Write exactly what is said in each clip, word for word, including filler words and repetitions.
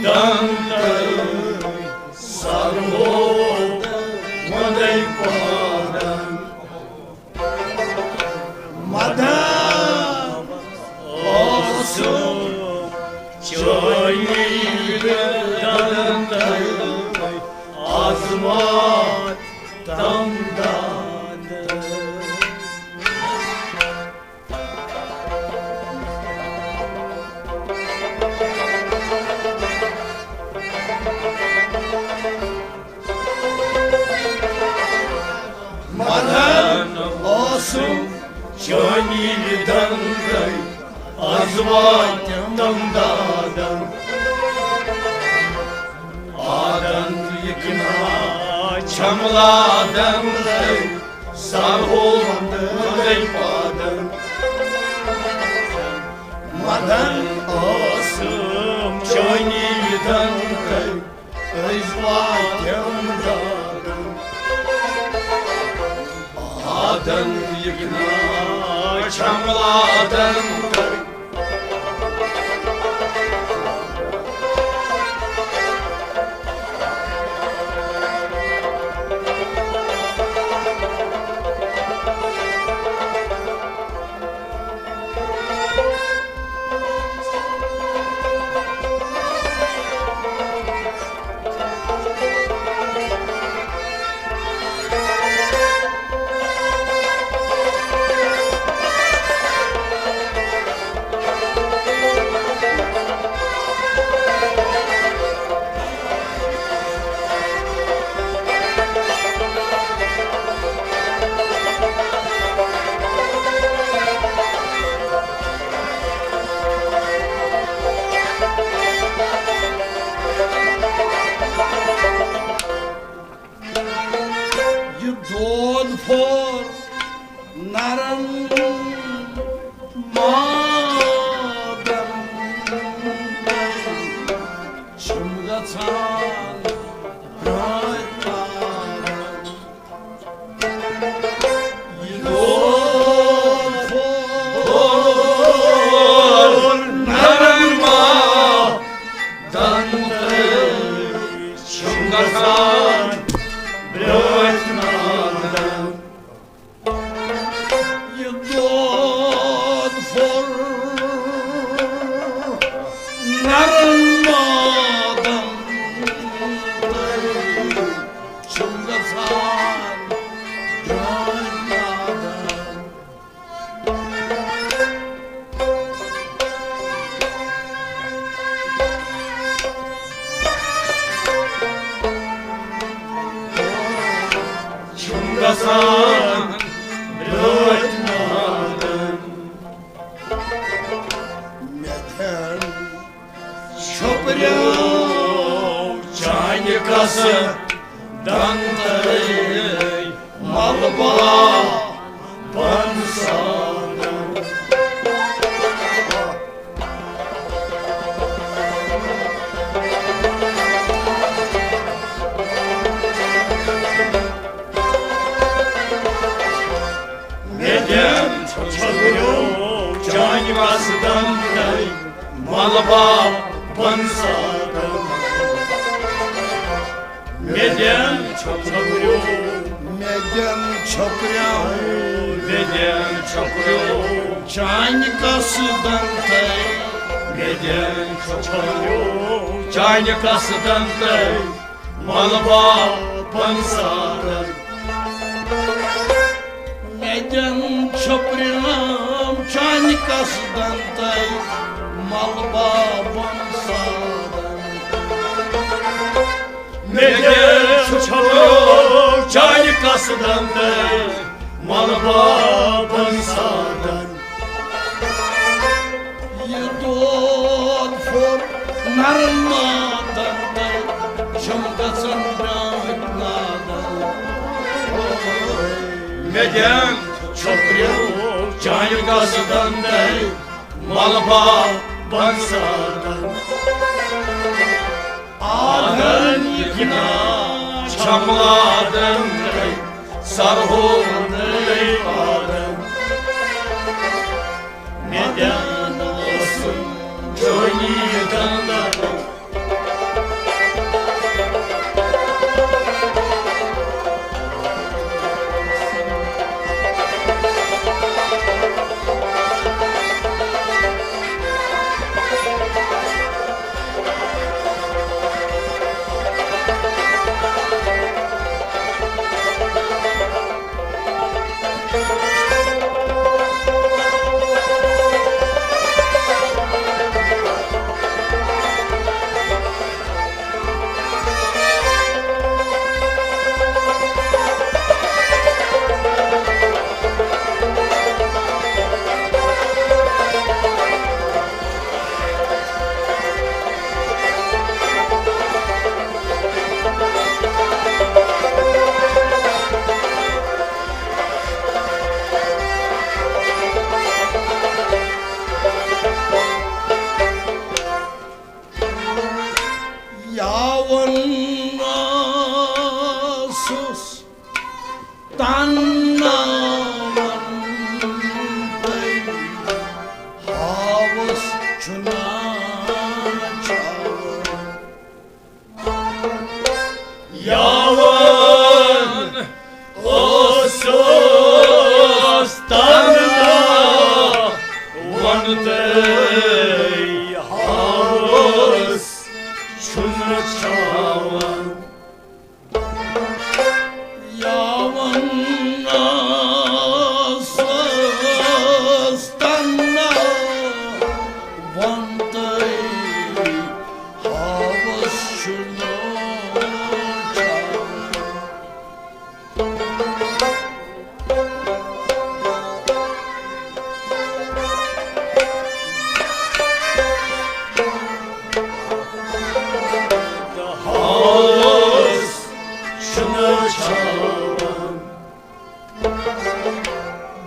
دنتہٕ سرو وندے پادن۔ مدن اوسُم چٲنی دنتہٕ آزمات تم دنتہٕ۔ مدن اوسُم چٲنی دنتہٕ آزمات تم دنتہٕ۔ آدن یکنا چھملادن سرو وندے پادن۔ مدن اوسُم چٲنی دنتہٕ آزمات تم دنتہٕ۔ آدن یکنا چھملادن یہِ دود پھوٚر نرن مادن، چھِم گژھان پرٛٲنۍ پادن۔ یہِ دود پھوٚر نرن مادن، چھِم گژھان پرٛٲنۍ پادن۔ یہِ دود پھوٚر نرن مادن، چھِم گژھان پرٛٲنۍ پادن۔ چھُم گژھان برٛٲتۍ نادن۔ مےٚ دِن چھۄپریو چانہِ قصہٕ دنتَے ملبہ بن سادن۔ مےٚ دِن چھۄپریو چانہِ قصہٕ دنتَے ملبہ بن سادن۔ مےٚ دِن چھۄپریو، مےٚ دِن چھۄپریو، مےٚ دِن چھۄپریو چانہِ قصہٕ دنتَے۔ مےٚ دِن چھۄپریو چانہِ قصہٕ دنتَے ملبہ بن سادن۔ مےٚ دِن چھۄپریو چانہِ قصہٕ دنتَے ملبہ بن سادن۔ مےٚ دِن چھۄپریو چانہِ قصہٕ دنتَے ملبہ بن سادن۔ یہِ دود پھوٚر نرن مادن تَے، چھِم گژھان برٛٲنۍ نادن۔ مےٚ دِن چھۄپریو چانہِ قصہٕ دنتَے ملبہ بن سادن۔ آدن یِکنا چھملادن تَے سرہو وندے پادن۔ مےٚ دِن اوسُم چٲنی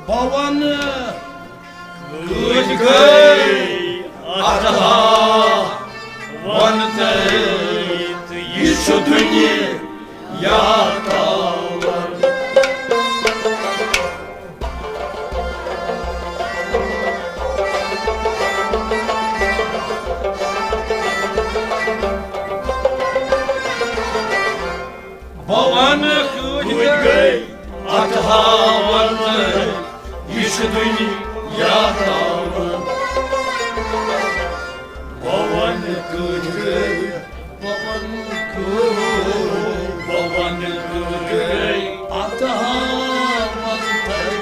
بہٕ وَنہٕ کۭتۍ گٔے اَتھ ہا وَنہٕ تۄہہِ، تہٕ یہِ چھُ دُنیا تاوَن۔ بہٕ وَنہٕ کۭتۍ گٔے اَتھ ہاوَن، یہِ چھُ دُنیا تاوَن۔ بہٕ وَنہٕ کۭتۍ گٔے، بہٕ وَنہٕ کۭتۍ، بہٕ وَنہٕ کۭتۍ گٔے اَتھ ہاوَن تۄہہِ۔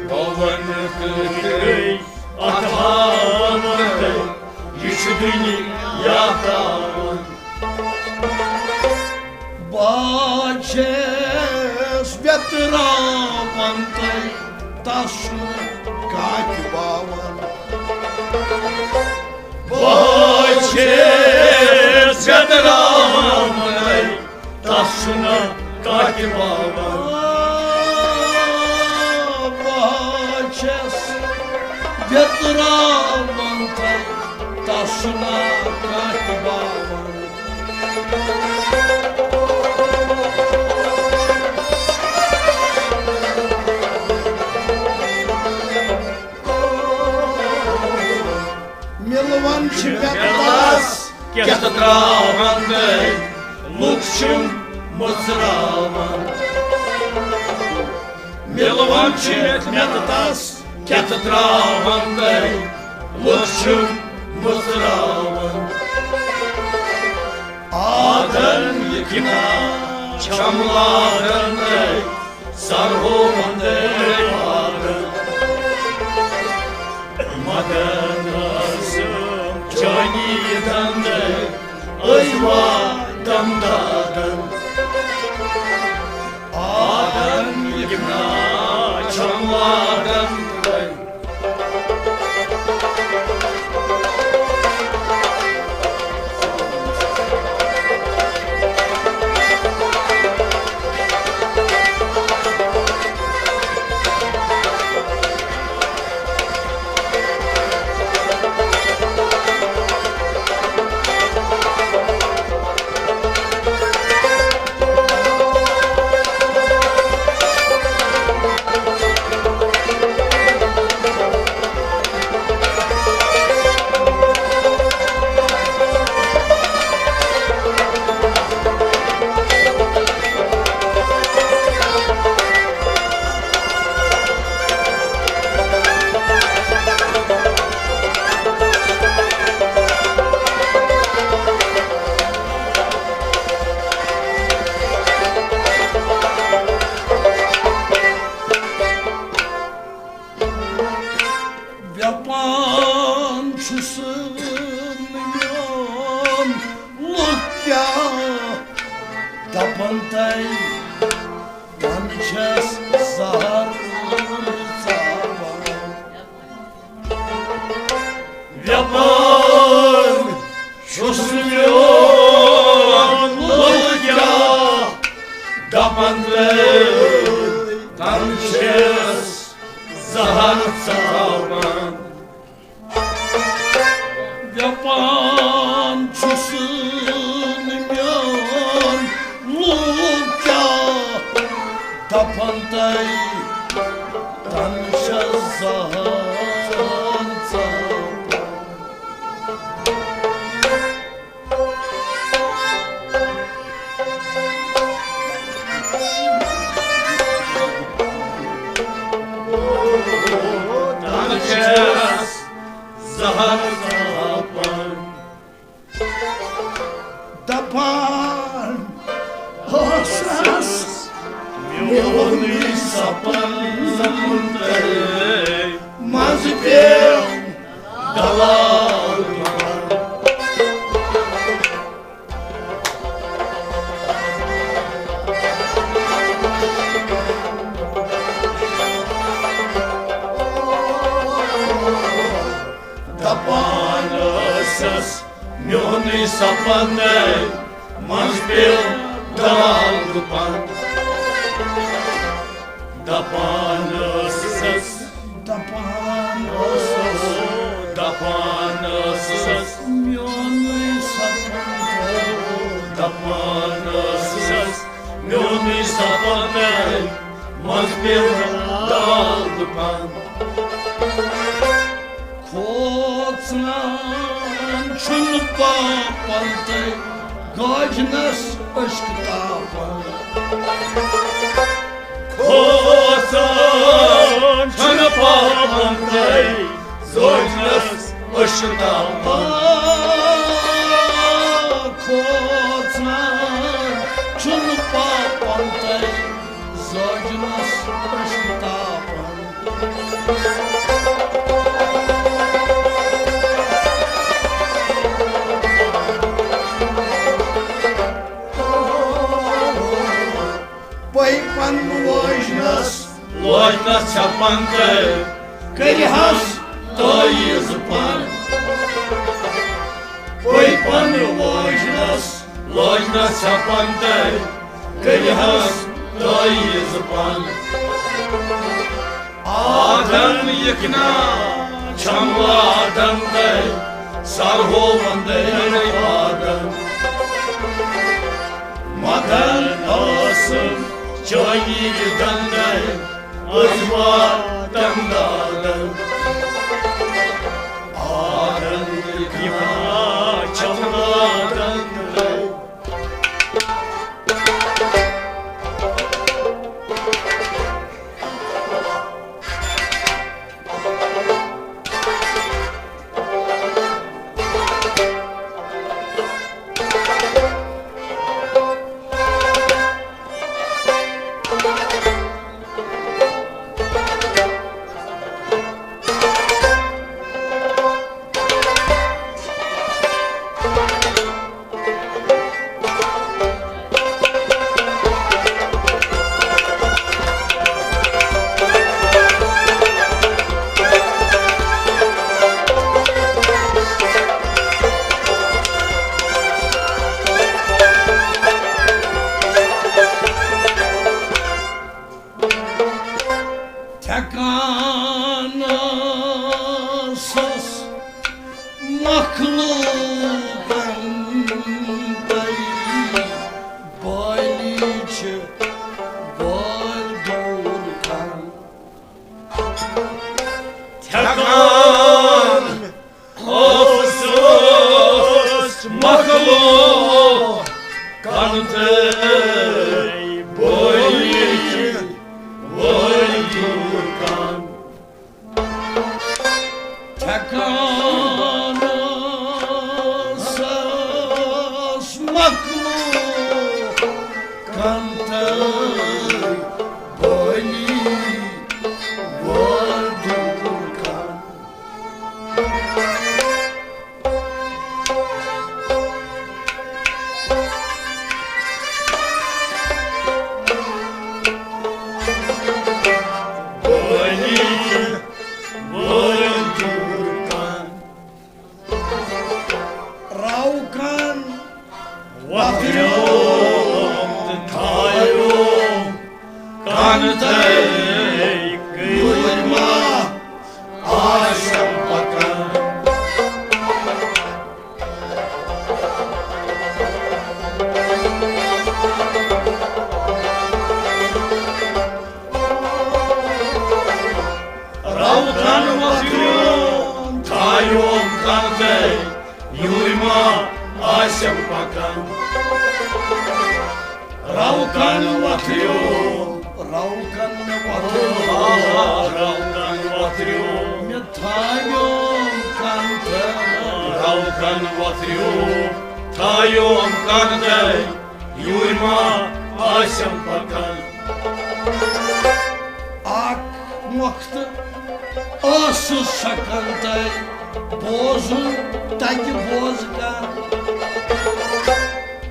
بہٕ وَنہٕ کۭتۍ گٔے اَتھ ہاوَن تۄہہِ، یہِ چھُ دُنیا تاوَن۔ بہٕ چھَس ویتراوان تۄہہِ، تَس چھُنہٕ کانٛہہ تہِ باوان۔ بہٕ چھَس ویتراوان تۄہہِ، تَس چھُنہٕ کانٛہہ تہِ باوان۔ بہٕ چھَس ویتراوان تۄہہِ، تَس چھُنہٕ کانٛہہ تہِ باوان۔ مِلوان چھِ مےٚ تَس، کیٛاہ ترٛاوَن تۄہہِ، لُکھ چھِم مُژراوان۔ مِلوان چھِ مےٚ تَس، کیٛاہ ترٛاوَن تۄہہِ، لُکھ چھِم مُژراوان۔ آدن یہِ کِنا چھَم لاگان تۄہہِ، سرہو وندے پاگل۔ مدن ٲسٕم چٲنی دندے، أزۍ واتم دادن۔ آدن یِکنا چھم وادن۔ ویپان چھُس نہٕ میون لُکھ کیٛاہ دَپَن تۄہہِ، تَن چھَس زہر ژاوان۔ ویپان چھُس نہٕ میون لُکھ کیٛاہ دَپَن تۄہہِ، تَن چھَس زہر ژاوان۔ ویپان چھُس نہٕ میون لوٗکھ کیٛاہ دَپَن تۄہہِ، تَن چھَس زہر ژاوان۔ تَن چھَس زہر ژاپان۔ دَپان ٲسَس میونُے سَپَن تۄہہِ منٛز پیوٚو دَلال۔ دَپان ٲسَس میونُے سَپَن منٛز پیوٚو دَلال گُپَن۔ دَپان ٲسَس دال دُکان۔ کھوژان چھُنہٕ پاپن تہٕ گاجنس اشک تاپن۔ کھوژان چھُنہٕ پاپن تہٕ زوجنس اشک تاپن۔ کھوژان چھُنہٕ پاپن تہٕ زوجنس اشک تاپن۔ پٔپۍ پن واجنس لوجنس چھپن تہٕ کٔرہس تعویذ پن۔ پٔپۍ پن واجنس لوجنس چھپن تہٕ کٔرہس تعویذ پن۔ آدن یکنا چھملادن تہٕ سرہو وندے پادن۔ مدن ٲسن چٲنی دندے ازوا دندادن۔ آدن یکنا چھملادن تہٕ تھٮ۪کان ٲسٕس مخلوقن تہٕ بالی چھِ وٲلۍ دوٗر کن۔ تھٮ۪کان اوسُس مخلوق کن تہٕ بولی وٲلۍ دوٗر کن۔ تھٮ۪کان اوسُس مخلوق کن تہٕ بولی وٲلۍ دوٗر کن۔ راوکن وۄتھیو تہٕ تھایو کن تہٕ کٔرۍ ما آسم پکان۔ راوکن وۄتھیو تھایو کن تہٕ یوٗرۍ ما آسم پکان۔ راوکن وۄتھیو، راوکن مےٚ وۄتھیو، آ، راوکن وۄتھیو۔ مےٚ تھایوم کن تہٕ۔ راوکن وۄتھیو، تھایوم کن تہٕ یوٗرۍ ما آسم پکان۔ اکھ مۄکھ تہٕ ٲسٕس چھکن تہٕ بوزُن تگہِ بوزٕ کن۔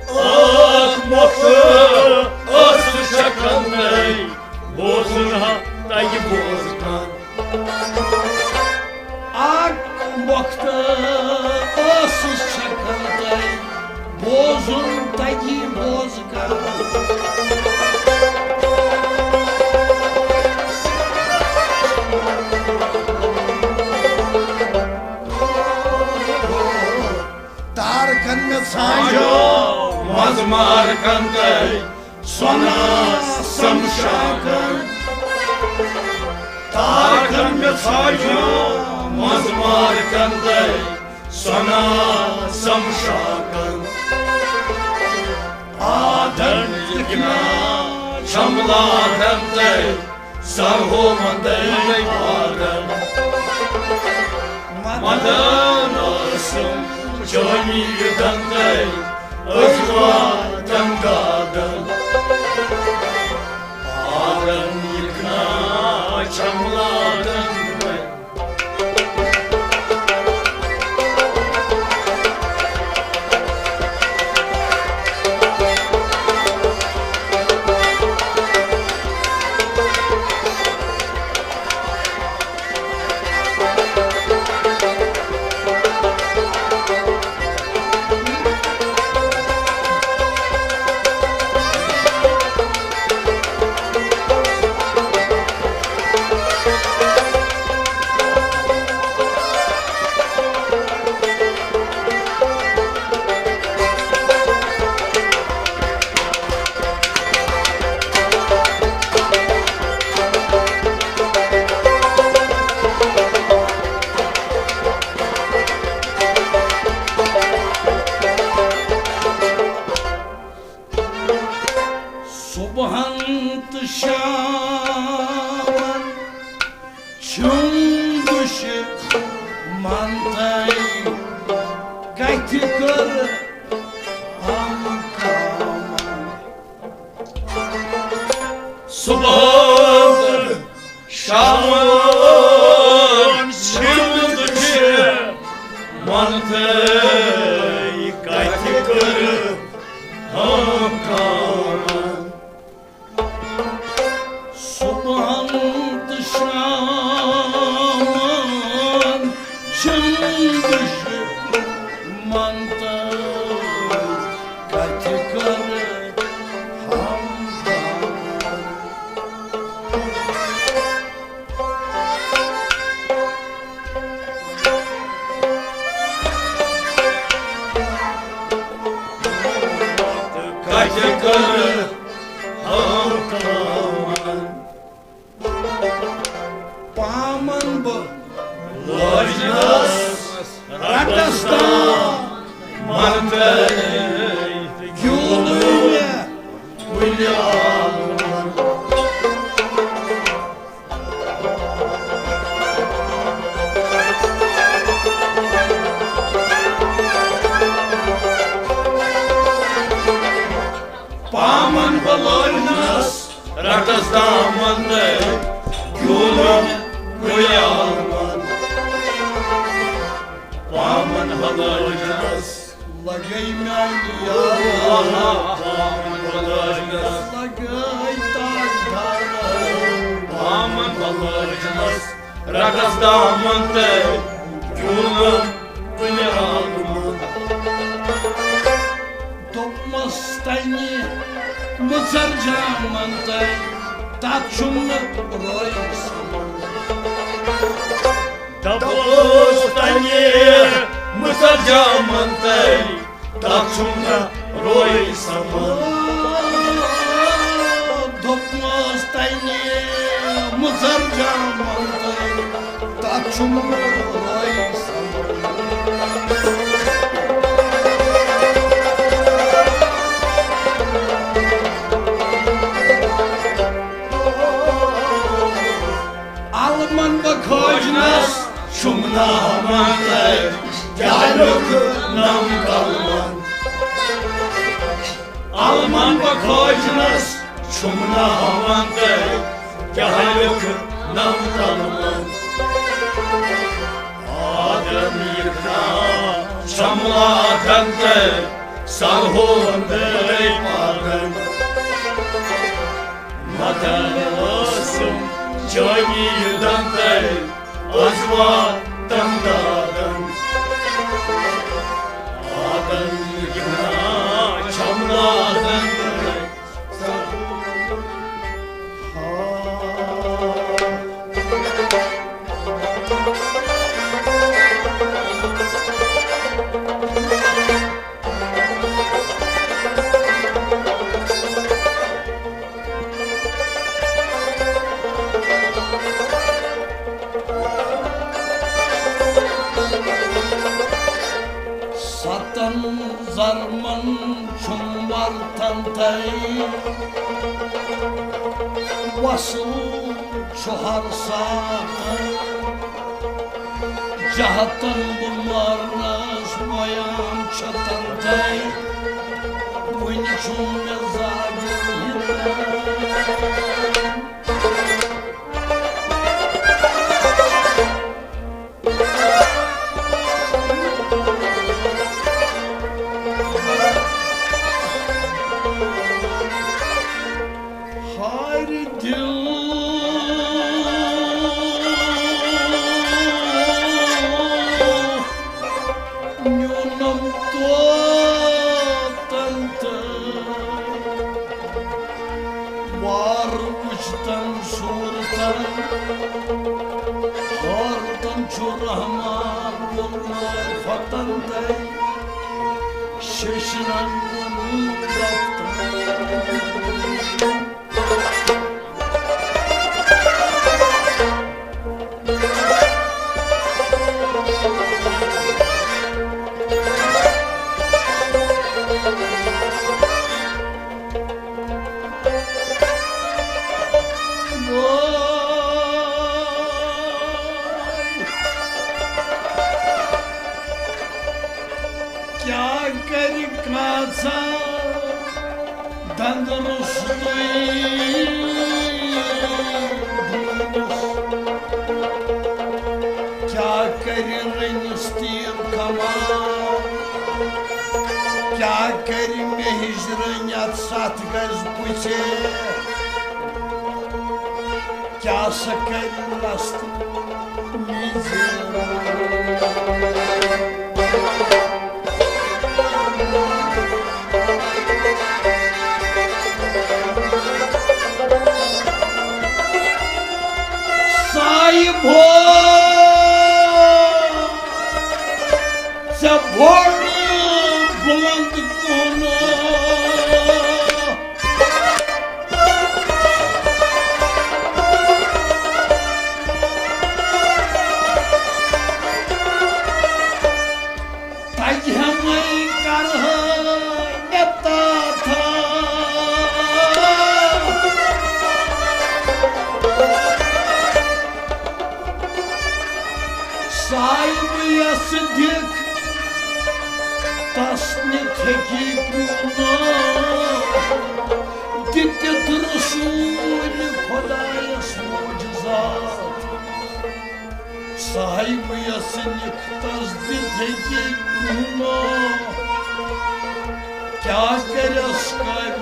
اکھ مۄکھ تہٕ ٲسٕس چھکن تہٕ بوزُن ہا تگہِ بوزٕ کن۔ اکھ مۄکھ تہٕ ٲسٕس چھکن تہٕ بوزُن تگہِ بوزٕ کن۔ تارکن مےٚ ژھانٛڈیو منٛزٕ مارکن تہٕ سۄنا سمشاکن۔ تارکن مےٚ ژھاجو منٛز مارکن تَے، سۄنا سمشاکن۔ آدن یِکنا چھملادن تَے، سرہو مندے پادن۔ مدن ٲسٕم جٲنی یُدن تَے، أزوا تنگادن۔ آدن یِکنا چھملادن تَے۔ صبحن تہٕ شامن چھِم دُشمن تَے، کتھِ کٔر ہم کامن۔ صبحن تہٕ شامن چھِم دُشمن تَے، کتھِ کٔر ہم کامن۔ صبحن تہٕ شامن چھِم دُشمن تَے، کتھِ کٔر ہم کامن۔ کتھِ کٔر ہم کامن۔ پامن بہٕ لٲجنس رٹس تام، من تَے گیوٗنہٕ مےٚ کُنہِ عالمن۔ پامن بہٕ لٲجنس رٹس دامن تَے، گیوٗنہٕ کُنہِ عالمن۔ پامن بہٕ لٲجنس لگے میانہِ یارٕ۔ پامن بہٕ لٲجنس۔ لگے تاجدارٕ۔ پامن بہٕ لٲجنس۔ رٹس دامن تَے، گیوٗنہٕ کُنہِ عالمن۔ دوٚپمس تنہِ مُژر جامن تَے، تتھ چھُم نہٕ روے سمان۔ دوٚپمس تنہِ مُژر جامن تَے، تتھ چھُم نہٕ روے سمان۔ دوٚپمس تنہِ مُژر جامن تَے، تتھ چھُم نہٕ روے سمان۔ علمن بہٕ کھٲجنس، چھُم نہٕ ہاوان تَے، کیٛاہ لیوٚکھ نم قلمن۔ علمن بہٕ کھٲجنس، چھُم نہٕ ہاوان تَے، کیٛاہ لیوٚکھ نم قلمن۔ آدم یِکنا چھملادن تَے، سرہو مندے پادن۔ مدن ٲسٕم جٲنی یُدن تَے، أزوا تنگادن۔ آدن یِکنا چھملادن تَے۔ زرمن چھُم ورتن تَے، وصل چھُ ہر ساتہٕ۔ جہتن بہٕ مارنس ویان چھتن تَے، وُنہِ چھُم مےٚ زاگُن ہیوٗ۔ ہارِ دِل نیونم توتن تہٕ وار وُچھتن صورتن، حٲرتن چھُ رحمان ووٚن معرفتن تَے، شیشنن ووٚن رفتن۔ کیٛاہ کرِ کانٛژھا دندٕ روٚستُے ڈوٗنِس؟ کیٛاہ کرِ رٔنِس تیٖر کمال؟ کیٛاہ کرِ مےٚ ہِش رٔنۍ اتھ ستھ گز پُژھے؟ کیٛاہ سا کرِ رستہٕ میٖزے؟ صاحبو، ژےٚ بوٚڑ بُلند کوٗنو۔ تگہِ ہمے کرہے مےٚ تاتھا۔ صاحب یس دِکھ تس نِتھ ہیٚکی کوٗنو دِتِتھ رسول خدایس معجزات۔ صاحب یس نِکھ تس دِتھ ہیٚکی کوٗنو، کیٛاہ کرٮ۪س کٲفی